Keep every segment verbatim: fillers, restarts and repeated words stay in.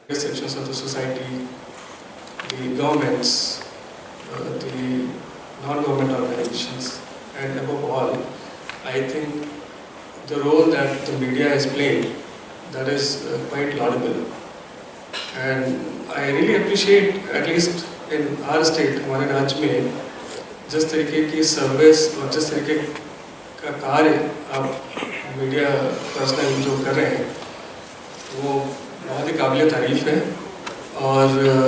Various sections of the society, the governments, uh, the non-government organizations, and above all, I think the role that the media is playing, that is uh, quite laudable. And I really appreciate, at least in our state, हमारे राज्य में, जिस तरीके की सर्विस और जिस तरीके का कार्य आप मीडिया पर्सनल जो कर रहे हैं, वो बहुत ही काबिल तारीफ है। और अ,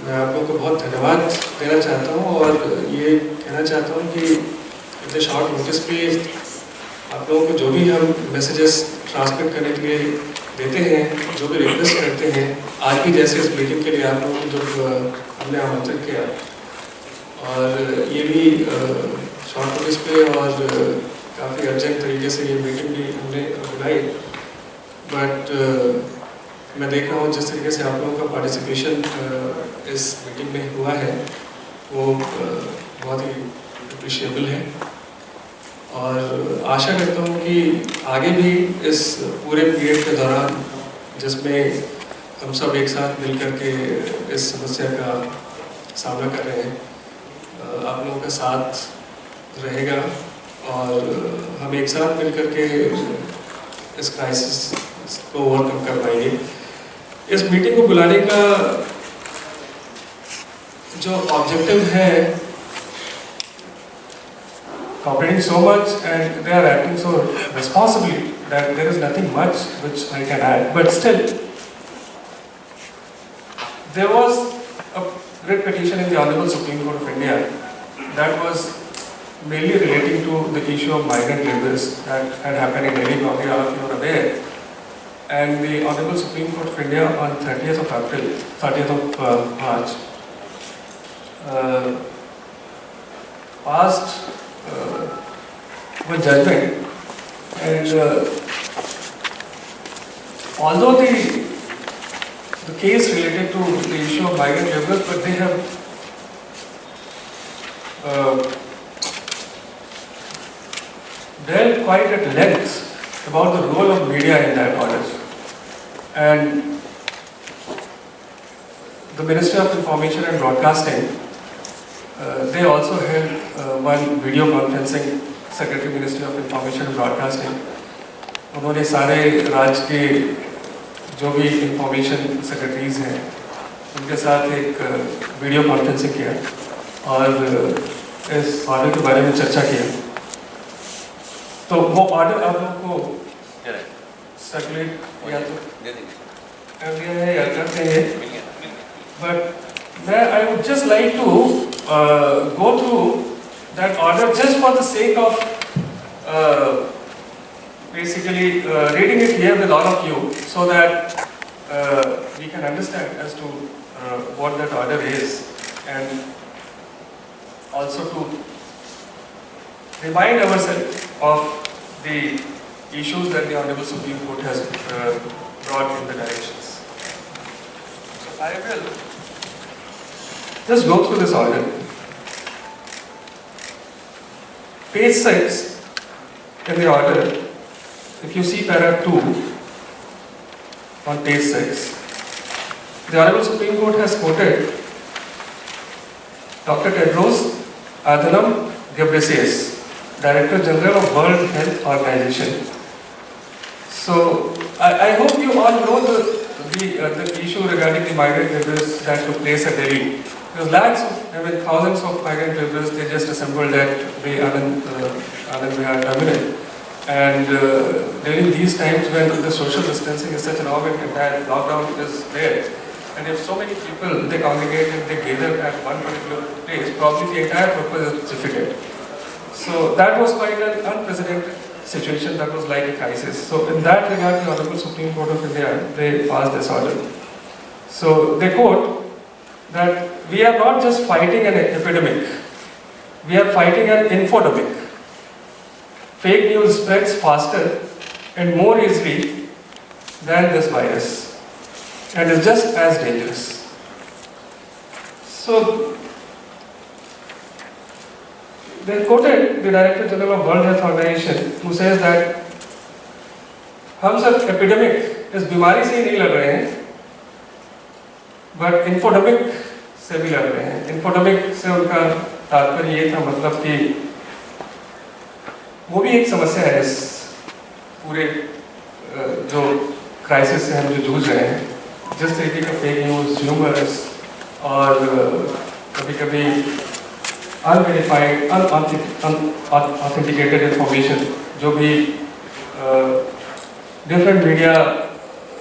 मैं आप लोगों को बहुत धन्यवाद देना चाहता हूँ और ये कहना चाहता हूँ कि इतने शॉर्ट नोटिस पे आप लोगों को जो भी हम मैसेजेस ट्रांसमिट करने के लिए देते हैं, जो भी रिक्वेस्ट करते हैं, आज भी जैसे इस मीटिंग के लिए आप लोगों को जब अ, हमने आमंत्रित किया और ये भी शॉर्ट नोटिस पे और काफ़ी अर्जेंट तरीके से ये मीटिंग भी हमने बुलाई, बट मैं देख रहा हूँ जिस तरीके से आप लोगों का पार्टिसिपेशन इस मीटिंग में हुआ है, वो अ, बहुत ही अप्रिशिएबल है। और आशा करता हूँ कि आगे भी इस पूरे पीरियड के दौरान, जिसमें हम सब एक साथ मिल करके इस समस्या का सामना कर रहे हैं, अ, आप लोगों का साथ रहेगा और हम एक साथ मिल करके इस क्राइसिस को ओवरकम कर पाएंगे। इस मीटिंग को बुलाने का जो ऑब्जेक्टिव है, cooperating so much and they are acting so responsibly that there is nothing much which I can add. But still, there was a writ petition in the Honorable Supreme Court of India that was mainly relating to the issue of migrant laborers that had happened in Delhi. Probably all of you are aware. And the Honorable Supreme Court of India on thirtieth of April, thirtieth of uh, March, uh, passed uh, one judgment, and uh, although the the case related to the issue of migrant laborers, but they have uh, dwelt quite at length about the role of media in that order. And the Ministry of Information and Broadcasting, uh, they also held uh, one video conferencing, Secretary, Ministry of Information and Broadcasting, उन्होंने सारे राज्य के जो भी information secretaries हैं, उनके साथ एक वीडियो कॉन्फ्रेंसिंग किया और इस ऑर्डर के बारे में चर्चा किया। तो वो ऑर्डर आप लोगों को सर्कुलेट किया तो कर दिया है या कर रहे हैं। But मैं, I would just like to uh, go through that order just for the sake of uh, basically uh, reading it here with all of you so that uh, we can understand as to uh, what that order is and also to remind ourselves of the issues that the Honorable Supreme Court has uh, brought in the directions. So I will just go through this order. Page six in the order, if you see paragraph two on page six, the Honorable Supreme Court has quoted Doctor Tedros Adhanom Ghebreyesus, Director General of World Health Organization. So I, I hope you all know the the, uh, the issue regarding the migrant laborers that took place at Delhi. Because lakhs of, I mean, thousands of migrant laborers, they just assembled at the Anand, uh, Anand Vihar terminal. And uh, during these times when the social distancing is such an all entire lockdown is there, and if so many people they congregate and they gather at one particular place, probably the entire purpose is defeated. So that was quite an unprecedented situation that was like a crisis. So in that regard, the Honorable Supreme Court of India, they passed this order. So they quote that we are not just fighting an epidemic, we are fighting an infodemic. Fake news spreads faster and more easily than this virus and is just as dangerous. So they quoted the Director General of World Health Organization, who says that हम सिर्फ एपिडेमिक, इस बीमारी से ही नहीं लड़ रहे हैं, but infodemic से भी लड़ रहे हैं। इन्फोडेमिक से उनका तात्पर्य ये था, मतलब कि वो भी एक समस्या है इस पूरे, अ, जो क्राइसिस से हम जो जूझ रहे हैं, जिस तरीके का फेक न्यूज़, ह्यूमर्स और, अ, कभी-कभी अनवेरीफाइड, अनऑथेंटिकेटेड इंफॉर्मेशन जो भी, अ, डिफरेंट मीडिया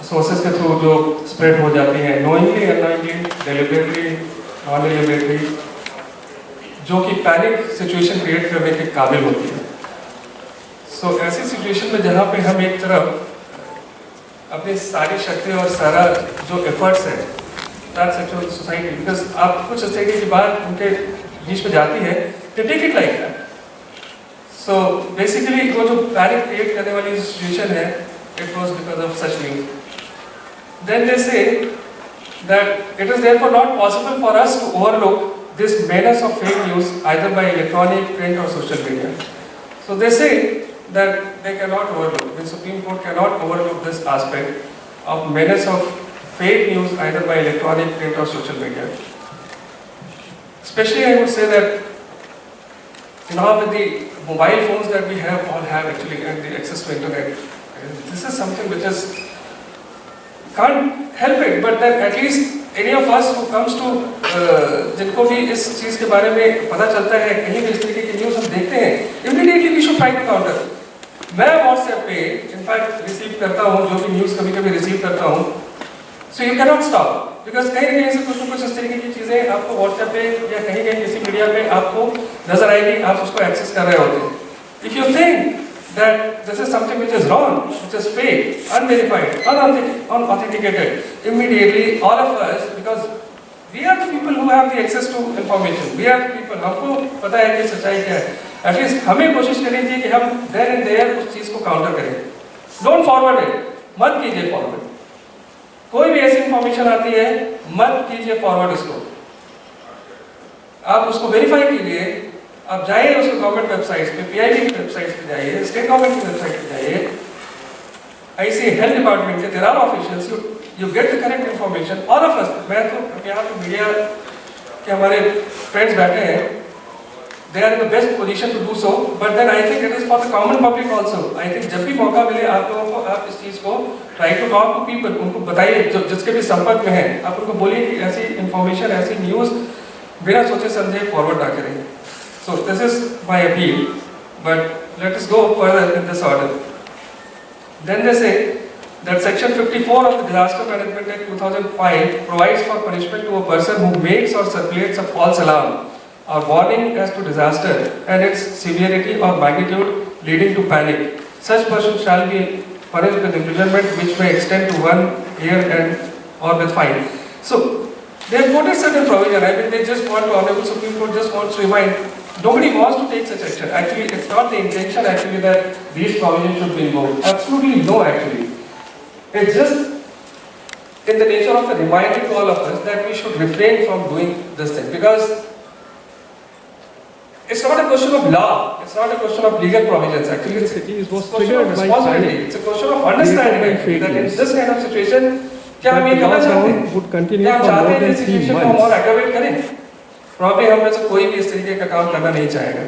सोर्सेज के थ्रू जो स्प्रेड हो जाती है, knowingly, unknowingly, deliberately, non deliberately, जो कि पैनिक सिचुएशन क्रिएट करने के काबिल होती है। सो ऐसी सिचुएशन में जहाँ पे हम एक तरफ अपनी सारी शक्ति और सारा जो एफर्ट्स है, दैट्स एक्चुअल सोसाइटी, बिकॉज आप कुछ इस तरीके की बात उनके बीच में जाती है, they take it like that। So basically वो जो पैनिक क्रिएट करने वाली सिचुएशन है, it was because of such news। Then they say that it is therefore not possible for us to overlook this menace of fake news either by electronic, print or social media। So they say that they cannot overlook, the Supreme Court cannot overlook this aspect of menace of fake news either by electronic, print or social media। Especially, I would say that now with the mobile phones that we have, all have actually, and the access to internet, this is something which is, can't help it, but then at least any of us who comes to, uh, जिनको भी इस चीज़ के बारे में पता चलता है, कहीं भी इस तरीके की न्यूज़ हम देखते हैं, immediately we should try to counter। मैं व्हाट्सएप पे, इनफैक्ट, रिसीव करता हूँ, जो भी न्यूज़ कभी कभी रिसीव करता हूँ, so you cannot stop, because कहीं ना कहीं से कुछ ना कुछ इस तरीके की चीज़ें आपको व्हाट्सएप पे या कहीं कहीं किसी मीडिया पे आपको नजर आएगी, आप उसको एक्सेस कर रहे होते हैं। If you think that this is something which is wrong, which is fake, unverified, unauthenticated, immediately all of us, because we are the people who have the access to information, we are the people, हमको पता है कि सच्चाई क्या है। एटलीस्ट हमें कोशिश करनी चाहिए कि हम देन एंड देयर उस चीज़ को काउंटर करें। डोंट फॉरवर्ड इट, मत कीजिए फॉरवर्ड। कोई भी ऐसी इंफॉर्मेशन आती है, मत कीजिए फॉरवर्ड उसको। आप उसको वेरीफाई कीजिए। आप जाइए उसको गवर्नमेंट वेबसाइट पे, पीआईबी की वेबसाइट पे जाइए, स्टेट गवर्नमेंट की वेबसाइट पे जाइए, ऐसे हेल्थ डिपार्टमेंट के, there are officials, you you get the correct information। All of us, मैं तो यहाँ पे मीडिया के हमारे फ्रेंड्स बैठे हैं, they are in the best position to do so, but then I think it is for the common public also। I think जब भी मौका मिले आप लोगों को, आप इस चीज़ को, try to talk to people, उनको बताइए, जो जिसके भी संपर्क में हैं, आप उनको बोलिए कि ऐसी इंफॉर्मेशन, ऐसी न्यूज़ बिना सोचे समझे फॉरवर्ड ना करें। So this is my appeal, but let us go further in this order। Then they say that Section fifty-four of the Disaster Management Act two thousand five provides for punishment to a person who makes or circulates a false alarm or warning as to disaster and its severity or magnitude leading to panic. Such person shall be punished with imprisonment which may extend to one year and or with fine. So they have quoted certain provision. I mean, they just want to, Honorable Supreme Court just wants to remind, nobody wants to take such action. Actually, it's not the intention actually that these provisions should be invoked. Absolutely no, actually. It's just in the nature of a reminder to all of us that we should refrain from doing this thing, because it's not a question of law, it's not a question of legal provisions. Actually, it's a, it was, it's a question of triggered by responsibility, panic, it's a question of understanding created by fake news, that in this kind of situation, क्या हम ये करना चाहते हैं? Would continue क्या हम चाहते हैं कि इस सिचुएशन को हम और एग्रेवेट करें? प्रॉब्लम हम में से कोई भी इस तरीके का काम करना नहीं चाहेगा।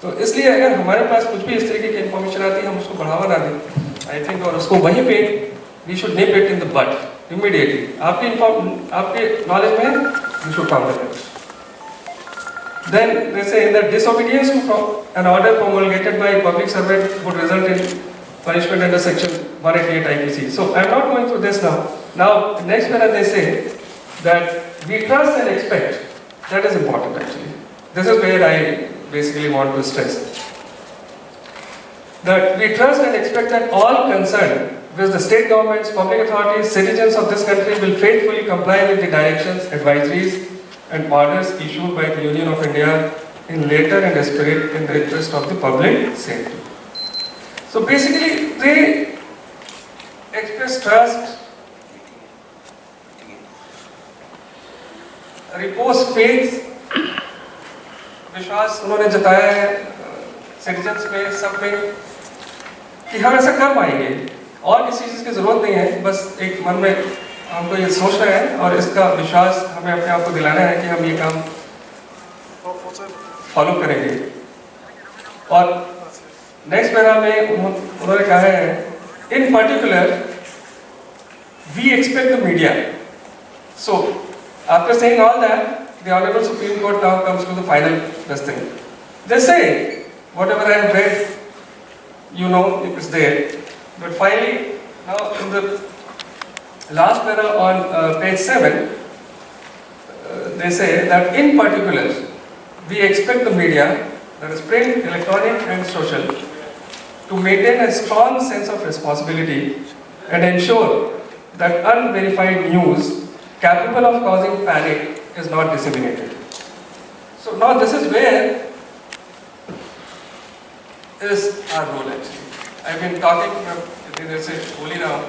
तो इसलिए अगर हमारे पास कुछ भी इस तरीके की इंफॉर्मेशन आती है, हम उसको बढ़ावा ना दें, आई थिंक, और उसको वहीं पे we should nip it in the bud immediately। आपके इन्फॉर्म आपके नॉलेज में है, you should counter it। Then they say that disobedience to pro- an order promulgated by public servant would result in punishment under section one eighty-eight I P C। So I'm not going through this now। Now next, when they say that we trust and expect, that is important actually। This is where I basically want to stress that we trust and expect that all concerned, with the state governments, public authorities, citizens of this country, will faithfully comply with the directions, advisories and orders issued by the Union of India in letter and spirit in the interest of the public safety। So basically they express trust, repose faith, विश्वास उन्होंने जताया है सिटीजन्स में, सब में, कि हम ऐसा कर पाएंगे। और किसी चीज़ की ज़रूरत नहीं है, बस एक मन में हमको ये सोचना है और इसका विश्वास हमें अपने आप को दिलाना है कि हम ये काम फॉलो करेंगे। और नेक्स्ट पैरा में उन्हों- उन्होंने कहा है, in particular we expect the media. So after saying all that, the Honorable Supreme Court now comes to the final, this thing. They say, whatever I have read, you know, it's there. But finally, now in the last para on uh, page seven, uh, they say that in particular, we expect the media, that is print, electronic and social, to maintain a strong sense of responsibility and ensure that unverified news capable of causing panic is not disseminated. So now this is where is our role actually. I've been talking, I think that's it, बोल ही रहा हूँ.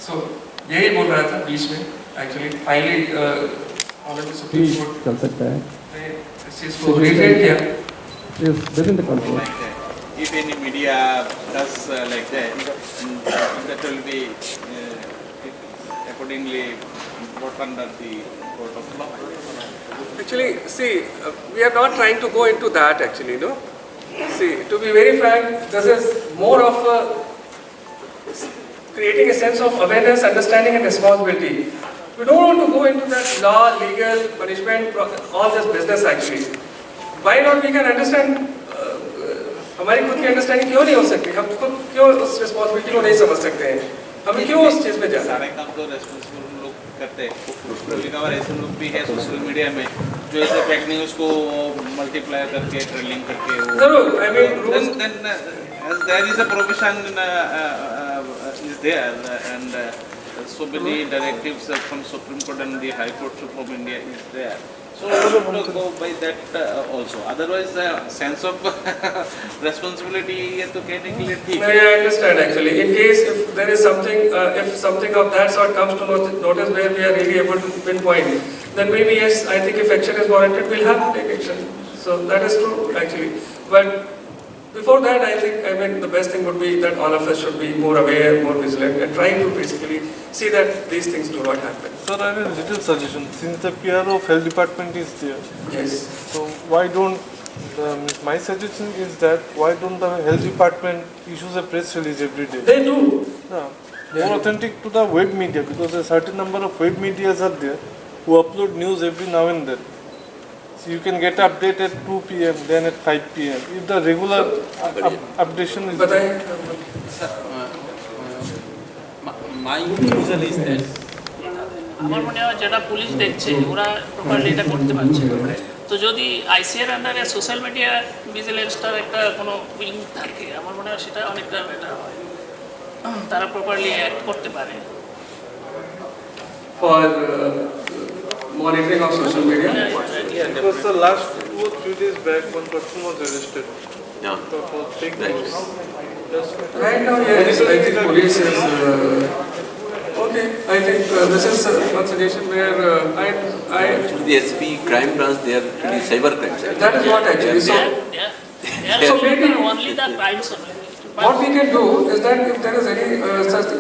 So यही बोल रहा था बीच में, actually finally uh, Honorable Supreme Court चल सकता है. ने इस चीज़ को रिटेन किया. Yes, within the context. Like that. If any media does uh, like that, mm, that will be uh, accordingly brought under the court of law. Actually, see, uh, we are not trying to go into that actually, no? See, to be very frank, this is more of a creating a sense of awareness, understanding and responsibility. We don't want to go into that law, legal, punishment, pro- all this business actually. Why not we can understand, uh, हमारी खुद की अंडरस्टैंडिंग क्यों नहीं हो सकती? हम खुद क्यों उस रिस्पॉन्सिबिलिटी को नहीं समझ सकते हैं? हमें क्यों उस चीज़ में जाना है? सारे काम तो रेस्पॉन्सिबल लोग करते हैं। कभी कभार ऐसे लोग भी हैं सोशल मीडिया में जो ऐसे फेक न्यूज़ को मल्टीप्लाई करके ट्रेंडिंग करके वो जरूर, I mean, rules then, then, uh, there is a provision uh, uh, uh, is there uh, and uh, so many directives uh, from Supreme Court and the High Court of India is there. So we should uh, go by that uh, also. Otherwise, uh, sense of responsibility ये तो कहने के लिए ठीक है. No, yeah, I understand actually. In case if there is something, uh, if something of that sort comes to not- notice where we are really able to pinpoint, then maybe yes, I think if action is warranted, we'll have to take action. So that is true actually. But before that, I think, I mean, the best thing would be that all of us should be more aware, more vigilant, and trying to basically see that these things do not happen. Sir, I have a little suggestion. Since the P R O of health department is there, yes. So why don't, um, my suggestion is that why don't the health department issues a press release every day? They do. Yeah. More authentic to the web media, because a certain number of web medias are there who upload news every now and then. So you can get update at two p m, then at five p m. If the regular up- updation is there. Sir, uh, uh, my proposal is that আমার মনে হয় যেটা পুলিশ দেখছে ওরা প্রপারলি এটা করতে পারছে না। তো যদি আইসিআর আন্ডারে সোশ্যাল মিডিয়া ভিজিলেন্সটার একটা কোনো উইং থাকে আমার মনে হয় সেটা অনেকটা বেটার হয়, তারা প্রপারলি অ্যাক্ট করতে পারে. For uh, monitoring of social media. Because the last two or three days back, one person was arrested. Yeah. For, for fake news. Just Right now, yes, I think police is uh, okay. I think uh, this is uh, one suggestion where uh, I, I Actually, the S P crime branch, they are actually cyber crimes. That is what actually. So, Yeah, yeah. So maybe only the crimes only. what we can do is that if there is any uh, such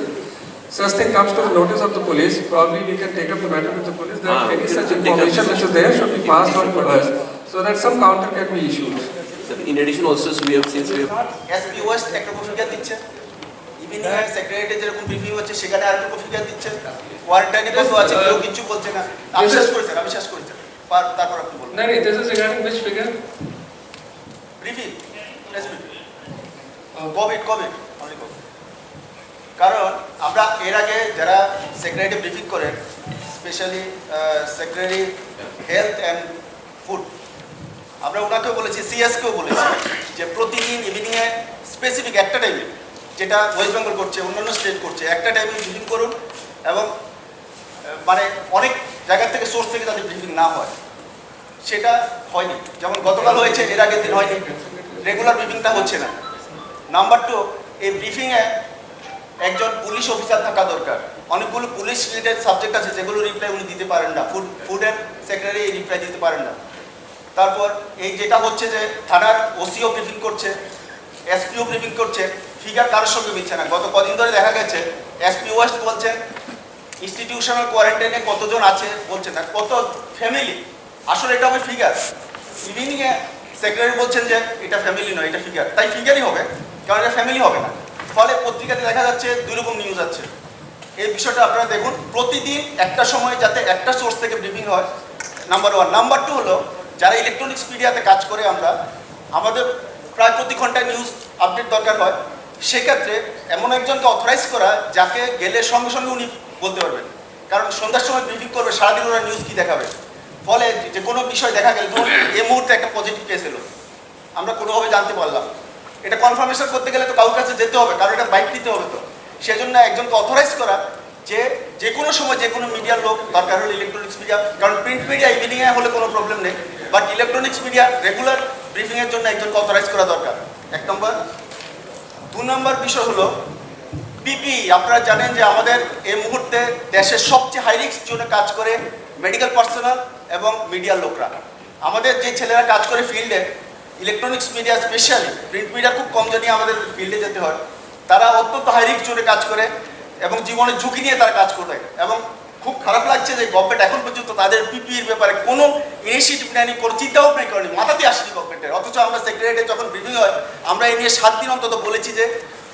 such thing comes to the notice of the police, probably we can take up the matter with the police. That Ah, any we can such take up information this which is there should be passed on to us, so that some counter can be issued. Sir, in addition, also, so we have since we have SP West একটা copy figure দিচ্ছে, evening a secretary যেরকম ব্রিফিং হচ্ছে সেখানে আরেকটা copy figure দিচ্ছে, কোয়ারেন্টাইনে কত আছে কেউ কিচ্ছু বলছে না. আমি শেষ করেছেন, আমি শেষ করেছেন, তারপর আপনি বলুন. नहीं नहीं, this is regarding which figure? Briefing, press briefing, Covid Covid, only Covid. কারণ আমরা এর আগে যারা সেক্রেটারি ব্রিফিং করেন, specially secretary health and food, আমরা ওনাকেও বলেছি, সিএসকেও বলেছি যে প্রতিদিন ইভিনিংয়ে স্পেসিফিক একটা টাইমে, যেটা ওয়েস্ট বেঙ্গল করছে, অন্যান্য স্টেট করছে, একটা টাইমে ব্রিফিং করুন এবং আহ, মানে অনেক জায়গা থেকে সোর্স থেকে যাতে ব্রিফিং না হয়, সেটা হয়নি। যেমন গতকাল হয়েছে, এর আগের দিন হয়নি, রেগুলার ব্রিফিংটা হচ্ছে না. নাম্বার টু, এই ব্রিফিংয়ে একজন পুলিশ অফিসার থাকা দরকার. অনেকগুলো পুলিশ রিলেটেড সাবজেক্ট আছে যেগুলো রিপ্লাই উনি দিতে পারেন না, ফুড ফুডের সেক্রেটারি রিপ্লাই দিতে পারেন না. তারপর এই যেটা হচ্ছে যে থানার ওসিও ব্রিফিং করছে, এসপিও ব্রিফিং করছে, ফিগার কারোর সঙ্গে মিলছে না. গত কদিন ধরে দেখা গেছে এসপি ওয়েস্ট বলছেন ইনস্টিটিউশনাল কোয়ারেন্টাইনে কতজন আছে বলছে না, কত ফ্যামিলি, আসলে এটা হবে ফিগার। ইভিনিংয়ে সেক্রেটারি বলছেন যে এটা ফ্যামিলি নয়, এটা ফিগার, তাই ফিগারই হবে, কারণ এটা ফ্যামিলি হবে না। ফলে পত্রিকাতে দেখা যাচ্ছে দুই রকম নিউজ আছে। এই বিষয়টা আপনারা দেখুন, প্রতিদিন একটা সময় যাতে একটা সোর্স থেকে ব্রিফিং হয়, নাম্বার ওয়ান। নাম্বার টু হলো, যারা ইলেকট্রনিক্স মিডিয়াতে কাজ করে আমরা, আমাদের প্রায় প্রতি ঘন্টায় নিউজ আপডেট দরকার হয়। সেক্ষেত্রে এমন একজনকে অথরাইজ করা, যাকে গেলে সঙ্গে সঙ্গে উনি বলতে পারবেন, কারণ সন্ধ্যার সময় ব্রিফিং করবে, সারাদিন ওরা নিউজ কি দেখাবে। ফলে যে কোনো বিষয় দেখা গেল, ধরুন এই মুহূর্তে একটা পজিটিভ কেস এলো, আমরা কোনোভাবে জানতে পারলাম, এটা কনফার্মেশন করতে গেলে তো কারোর কাছে যেতে হবে, কারণ এটা বাইট নিতে হবে। তো সেজন্য একজনকে অথরাইজ করা, যে যে কোনো সময় যে কোনো মিডিয়ার লোক, দরকার হলে ইলেকট্রনিক্স মিডিয়া, কারণ প্রিন্ট মিডিয়া ইভিনিংয়ে হলে কোনো প্রবলেম নেই, বাট ইলেকট্রনিক্স মিডিয়া রেগুলার ব্রিফিংয়ের জন্য একজনকে অথরাইজ করা দরকার, এক নম্বর। দু নম্বর বিষয় হলো পিপিই। আপনারা জানেন যে আমাদের এই মুহূর্তে দেশের সবচেয়ে হাই রিস্ক জোনে কাজ করে মেডিকেল পার্সোনাল এবং মিডিয়ার লোকরা। আমাদের যে ছেলেরা কাজ করে ফিল্ডে, electronics media specially, print media খুব কম জনই আমাদের ফিল্ডে যেতে হয়, তারা অত্যন্ত হাই রিস্ক জোনে কাজ করে এবং জীবনের ঝুঁকি নিয়ে তারা কাজ করে। এবং খুব খারাপ লাগছে যে গভর্নমেন্ট এখন পর্যন্ত তাদের পিপিইর ব্যাপারে কোনো ইনিশিয়েটিভ নেয়নি, কোনো চিন্তা ভাবনাই করেনি, মাথাতে আসেনি গভর্নমেন্টের। অথচ আমরা সেক্রেটারিয়েটে যখন ব্রিফিং হয়, আমরা এই নিয়ে সাত দিন অন্তত বলেছি যে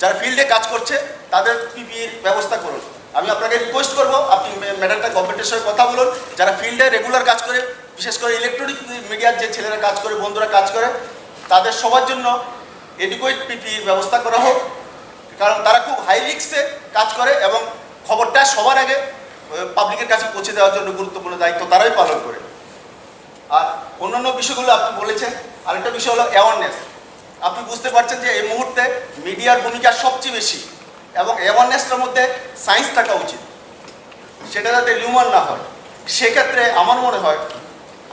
যারা ফিল্ডে কাজ করছে তাদের পিপিইর ব্যবস্থা করুন। আমি আপনাকে রিকোয়েস্ট করবো, আপনি ম্যা-, ম্যাটারটা গভর্নমেন্টের সঙ্গে কথা বলুন। যারা ফিল্ডে রেগুলার কাজ করে, বিশেষ করে ইলেকট্রনিক মিডিয়ার যে ছেলেরা কাজ করে, বন্ধুরা কাজ করে, তাদের সবার জন্য এডিকুয়েট পিপিইর ব্যবস্থা করা হোক, কারণ তারা খুব হাই রিস্কে কাজ করে এবং খবরটা সবার আগে পাবলিকের কাছে পৌঁছে দেওয়ার জন্য গুরুত্বপূর্ণ দায়িত্ব তারাই পালন করে। আর অন্যান্য বিষয়গুলো আপনি বলেছেন। আরেকটা বিষয় হলো অ্যাওয়ারনেস। আপনি বুঝতে পারছেন যে এই মুহূর্তে মিডিয়ার ভূমিকা সবচেয়ে বেশি, এবং অ্যাওয়ারনেসটার মধ্যে সায়েন্স থাকা উচিত, সেটা যাতে রিউমার না হয়। সেক্ষেত্রে আমার মনে হয়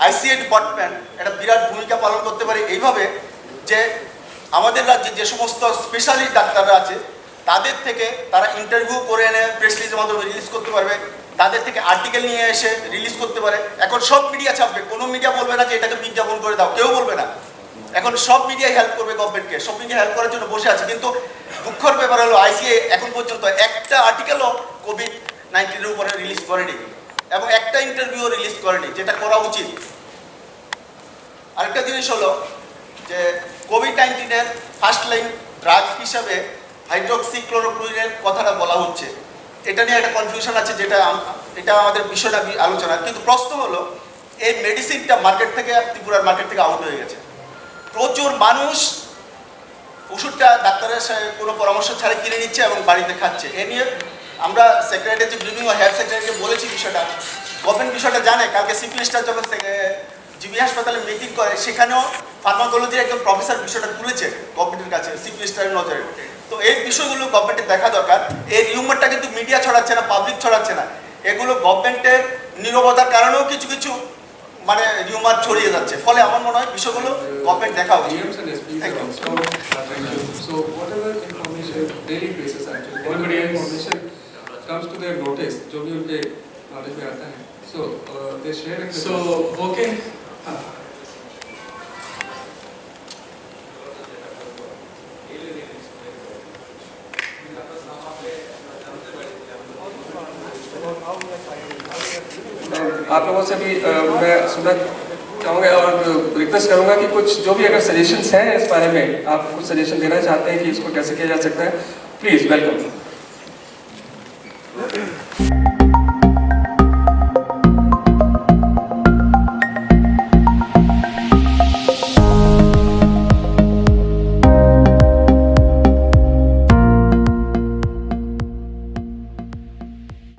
আইসিএ ডিপার্টমেন্ট একটা বিরাট ভূমিকা পালন করতে পারে এইভাবে যে আমাদের রাজ্যে যে সমস্ত স্পেশালিস্ট ডাক্তাররা আছে, তাদের থেকে তারা ইন্টারভিউ করে এনে প্রেস রিলিজের মাধ্যমে রিলিজ করতে পারবে, তাদের থেকে আর্টিকেল নিয়ে এসে রিলিজ করতে পারে। এখন সব মিডিয়া ছাপবে, কোনো মিডিয়া বলবে না যে এটাকে বিজ্ঞাপন করে দাও, কেউ বলবে না। এখন সব মিডিয়াই হেল্প করবে গভর্নমেন্টকে, সব মিডিয়া হেল্প করার জন্য বসে আছে। কিন্তু দুঃখের ব্যাপার হলো আইসিএ এখন পর্যন্ত একটা আর্টিকেলও কোভিড নাইন্টিনের উপরে রিলিজ করেনি এবং একটা ইন্টারভিউও রিলিজ করেনি, যেটা করা উচিত। আরেকটা জিনিস হলো যে কোভিড নাইন্টিনের ফার্স্ট লাইন ড্রাগ হিসাবে হাইড্রোক্সিক্লোরোকুইনের কথাটা বলা হচ্ছে। এটা নিয়ে একটা কনফিউশন আছে, যেটা আম-, এটা আমাদের বিষয় না বি-, আলোচনা। কিন্তু প্রশ্ন হলো, এই মেডিসিনটা মার্কেট থেকে, ত্রিপুরার মার্কেট থেকে আউট হয়ে গেছে। প্রচুর মানুষ ওষুধটা ডাক্তারের সা-, কোনো পরামর্শ ছাড়া কিনে নিচ্ছে এবং বাড়িতে খাচ্ছে। এ নিয়ে আমরা সেক্রেটারি যে ব্রিফিং ও হেলথ সেক্রেটারিকে বলেছি বিষয়টা, গভর্নমেন্ট বিষয়টা জানে। কালকে সিপি স্টার যখন সে-, জিবি হাসপাতালে মিটিং করে, সেখানেও ফার্মাকোলজির একজন প্রফেসর বিষয়টা তুলেছে গভর্নমেন্টের কাছে, সিপি স্টারের নজরে। তো এই বিষয়গুলো গভর্নমেন্টের দেখা দরকার। এই রিউমারটা কিন্তু মিডিয়া ছড়াচ্ছে না, পাবলিক ছড়াচ্ছে না, এগুলো গভর্নমেন্টের নীরবতার কারণেও কিছু কিছু মানে রিউমার ছড়িয়ে যাচ্ছে। ফলে আমার মনে হয় বিষয়গুলো গভর্নমেন্ট দেখা উচিত। DMs and SPs Thank are you. Also, so whatever information, daily basis actually, whatever information comes to their notice, जो भी उनके नॉलेज में आता है, so they share it. So, okay. आप लोगों से भी अ, मैं सुनना चाहूँगा और रिक्वेस्ट करूँगा कि कुछ जो भी अगर सजेशंस हैं इस बारे में, आप कुछ सजेशन देना चाहते हैं कि इसको कैसे किया जा सकता है, प्लीज वेलकम।